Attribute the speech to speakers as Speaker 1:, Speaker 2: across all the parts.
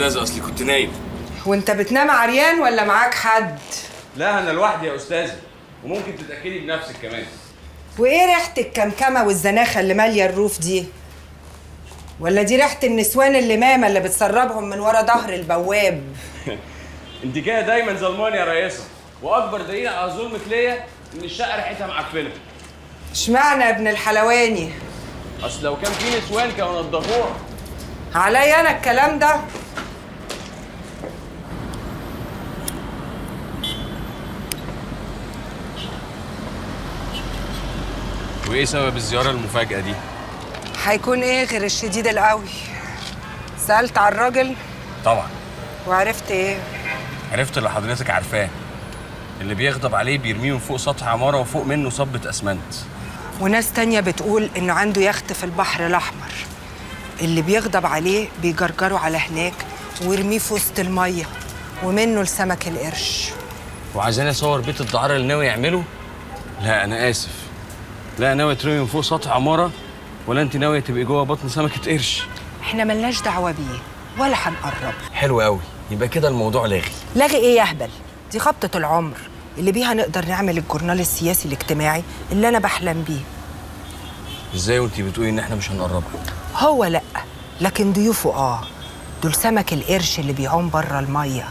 Speaker 1: استاذ اصلي كنت نايم.
Speaker 2: وانت بتنام عريان ولا معاك حد؟
Speaker 1: لا انا لوحدي يا استاذه، وممكن تتاكدي بنفسك كمان.
Speaker 2: وايه ريحه الكمكمه والزناخه اللي ماليه الروف دي؟ ولا دي ريحه النسوان اللي ماما اللي بتسربهم من ورا ظهر البواب؟
Speaker 1: انت كده دايما ظلمانه يا ريسه، واكبر دليل على ظلمك ليا ان الشقة ريحتها معفنه.
Speaker 2: اشمعنى يا ابن الحلواني؟
Speaker 1: اصل لو كان في نسوان كانوا نضفوها.
Speaker 2: عليا انا الكلام ده؟
Speaker 1: وايه سبب الزيارة المفاجاة دي؟
Speaker 2: هيكون ايه غير الشديد القوي؟ سألت على الراجل؟
Speaker 1: طبعا.
Speaker 2: وعرفت ايه؟
Speaker 1: عرفت اللي حضرتك عارفاه، اللي بيغضب عليه بيرميه من فوق سطح عمارة وفوق منه صبة اسمنت.
Speaker 2: وناس تانية بتقول انه عنده يخت في البحر الاحمر، اللي بيغضب عليه بيجرجره على هناك ويرميه في وسط المية ومنه لسمك القرش.
Speaker 1: وعايزاني اصور بيت الدعاره اللي ناوي يعمله؟ لا انا اسف، لا ناوي ترمي من فوق سطح عمارة ولا انت ناوية تبقي جوه بطن سمكة قرش.
Speaker 2: احنا ملناش دعوه بيه ولا هنقرب.
Speaker 1: حلو قوي، يبقى كده الموضوع لاغي.
Speaker 2: لاغي ايه يا اهبل؟ دي خبطه العمر اللي بيها نقدر نعمل الجورنال السياسي الاجتماعي اللي انا بحلم بيه.
Speaker 1: ازاي وانت بتقولي ان احنا مش هنقربها؟
Speaker 2: هو لا، لكن ضيوفه دول سمك القرش اللي بيعوم بره المية،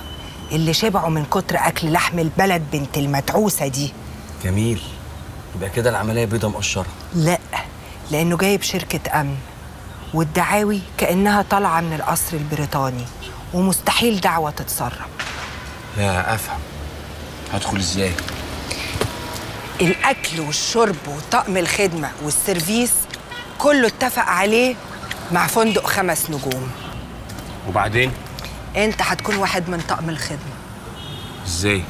Speaker 2: اللي شبعوا من كتر اكل لحم البلد بنت المدعوسه دي.
Speaker 1: جميل، يبقى كده العملية بيضة مقشره.
Speaker 2: لا، لانه جايب شركة امن، والدعاوي كانها طالعه من القصر البريطاني، ومستحيل دعوه تتسرب.
Speaker 1: لا افهم، هدخل ازاي؟
Speaker 2: الاكل والشرب وطقم الخدمة والسيرفيس كله اتفق عليه مع فندق 5 نجوم.
Speaker 1: وبعدين؟
Speaker 2: انت هتكون واحد من طقم الخدمة.
Speaker 1: ازاي؟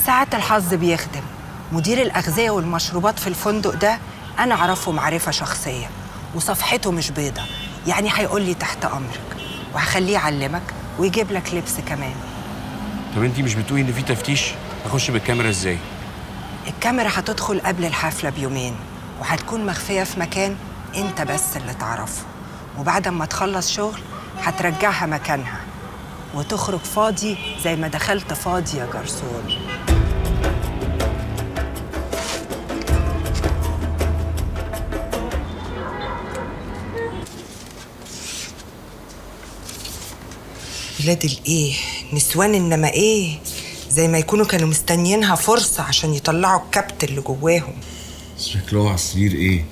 Speaker 2: ساعات الحظ بيخدم. مدير الاغذية والمشروبات في الفندق ده انا اعرفه معرفة شخصية، وصفحته مش بيضة، يعني هيقول لي تحت امرك، وهخليه يعلمك ويجيب لك لبس كمان.
Speaker 1: طب انت مش بتقولي ان في تفتيش؟ هخش بالكاميرا ازاي؟
Speaker 2: الكاميرا هتدخل قبل الحفلة بيومين، وهتكون مخفية في مكان انت بس اللي تعرفه، وبعد ما تخلص شغل هترجعها مكانها وتخرج فاضي زي ما دخلت فاضي يا جرسون. ولاد الايه نسوان، انما ايه زي ما يكونوا كانوا مستنيينها فرصة عشان يطلعوا الكبت اللي جواهم.
Speaker 1: شكلهم على السرير ايه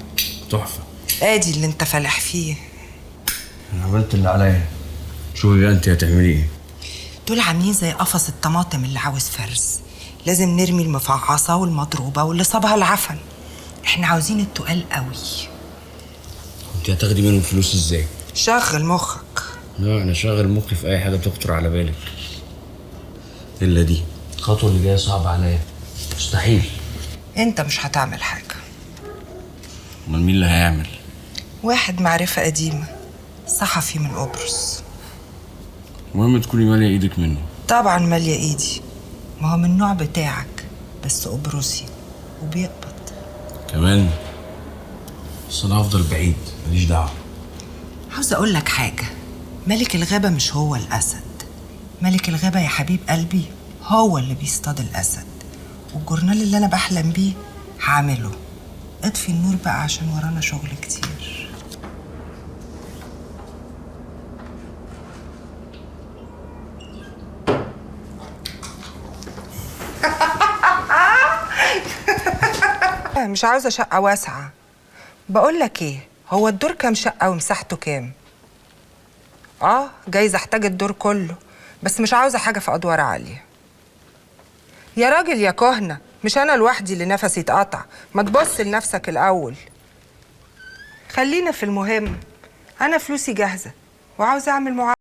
Speaker 1: تحفة.
Speaker 2: ادي اللي انت فالح فيه.
Speaker 1: انا عملت اللي عليا، شوفي بقى انت هتعملي ايه.
Speaker 2: دول عاملين زي قفص الطماطم اللي عاوز فرز، لازم نرمي المفعصه والمضروبه واللي صابها العفن. احنا عاوزين التقال قوي.
Speaker 1: انت هتاخدي منهم فلوس ازاي؟
Speaker 2: شغل مخك.
Speaker 1: لا انا شاغل مخي في اي حاجة تخطر على بالك الا دي. الخطوة اللي جاية صعبة عليا، مستحيل.
Speaker 2: انت مش هتعمل حاجة.
Speaker 1: امال مين اللي هيعمل؟
Speaker 2: واحد معرفة قديمة، صحفي من قبرص.
Speaker 1: المهم تكوني ماليه ايدك منه.
Speaker 2: طبعا ماليه ايدي، ما هو من النوع بتاعك بس قبرصي وبيقبض
Speaker 1: كمان. بس انا هفضل بعيد، ماليش دعوه.
Speaker 2: عاوز اقول لك حاجة، ملك الغابة مش هو الاسد. ملك الغابة يا حبيب قلبي هو اللي بيصطاد الاسد. والجورنال اللي انا بحلم بيه هعمله. اطفي النور بقى عشان ورانا شغل كتير. مش عاوزه شقه واسعة. بقول لك ايه، هو الدور كام شقه ومساحته كام؟ جايز احتاج الدور كله، بس مش عاوزه حاجة في ادوار عالية. يا راجل يا كهنة، مش انا لوحدي اللي نفسي اتقطع، ما تبص لنفسك الاول. خلينا في المهم، انا فلوسي جاهزة وعاوزه اعمل معاملة.